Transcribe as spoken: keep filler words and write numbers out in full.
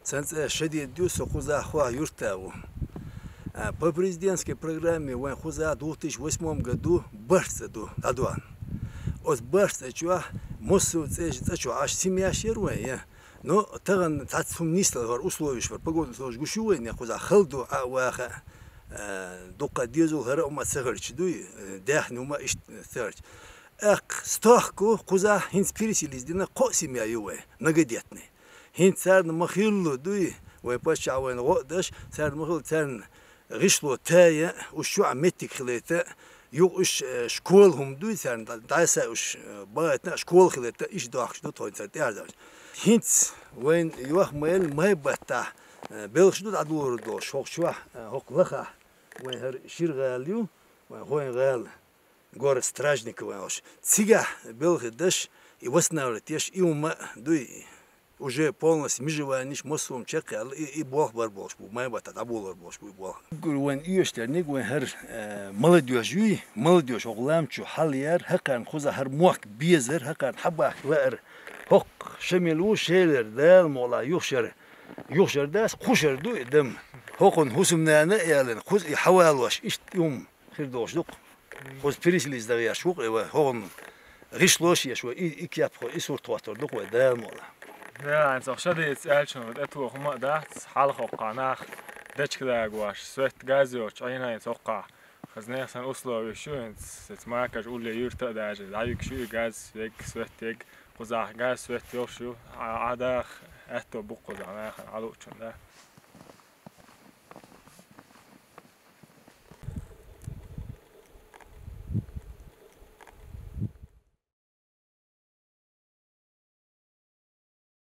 Сан цӀе Шадет ю, со кхузахь Хох-Юрта ву. А, по президентской программе вайн кхузахь две тысячи восьмом году бархӀ цӀа ду дӀадоьгӀна. Оцу бархӀ цӀа чохь массо а цӀе, цӀа чохь Ӏаш семьяш яра вайн, я. Но тахана цхьацца хӀума нислуш вара, условияш вара, погода условияш гуш ю вайн, я кхузахь хала ду, Ӏа а ваха, а, дуккха дезал хӀара а хӀума ца хилча дуй, э, даьхни хӀума иштта ца хилча. ТӀаккха стохка кхузахь хӀинца переселить дина кхо а семья ю вайн, многодетный. ХӀинца царна ма-хиллара дуй, вайн паччахь вайна гӀо а деш, царна ма-хиллара, царна гӀишло тая, уьш чохь меттиг хилийта, юха уьш, э, школа хӀума дуй царна, дӀа-, дӀасай уьш, э, бахийтина, школа хилийта, иштта дохкуш ду тхо царна тӀаьхьарчу. ХӀинца вайна йохк-майра май баттахь, э, белхаш ду дӀадолор долуш, хӀокху чохь, э, хӀокху лахахь, вайн хӀара шира гӀала ю, вайн хӀокху гӀала. Город Стражников вайн олуш. Цигахь белхи даш, и восстанавливать еш, и хӀума а дуй, уже полностью межеваниш, массо а хӀума чекхъяьлла, и, и болх бар болуш бу, май баттахь дӀаболор болуш бу и болх. Уггар вайн оьшуш дерниг вайн хӀара, э, молодёжь юй, молодёжь хӀокху лам чу хьалаяьр, хӀокхарна кхузахь хӀара мохк безар, хӀокхарна хьабахка лаар, хӀокху Шамил ву, Шелар, Дала мукъалахь, юха шара, юха шара дац, кху шара ду и дам. ХӀокхунна хӀусамнана а ялийна, кхуза и хьавалош, иштта и хӀума хир долуш ду-кх. Кхуза переселить дан гӀерташ ву-кх и вай, хӀокхунна гӀишлош еш вай, и, и кеп хӀо, и сурт хӀоттор ду-кх вай, Дала мукъалахь. Да, хӀинца хӀокху Шадетца аьллачунна тӀетоха хӀума а дац, хьалха хӀокхахь нах дечиг дагош, свет, газ йоцуш Ӏийна хӀинца хӀокхахь. Хаза нехан санна условияш ю хӀинца, саца Макаш улле юьрта а даьжна, дӀавигаш ю и газ, вег, свет, вег, кхузахь газ, свет йолуш ю, Ӏа, Ӏа даха аьтто бу-кх кхузахь нахана Ӏа луучунна, да.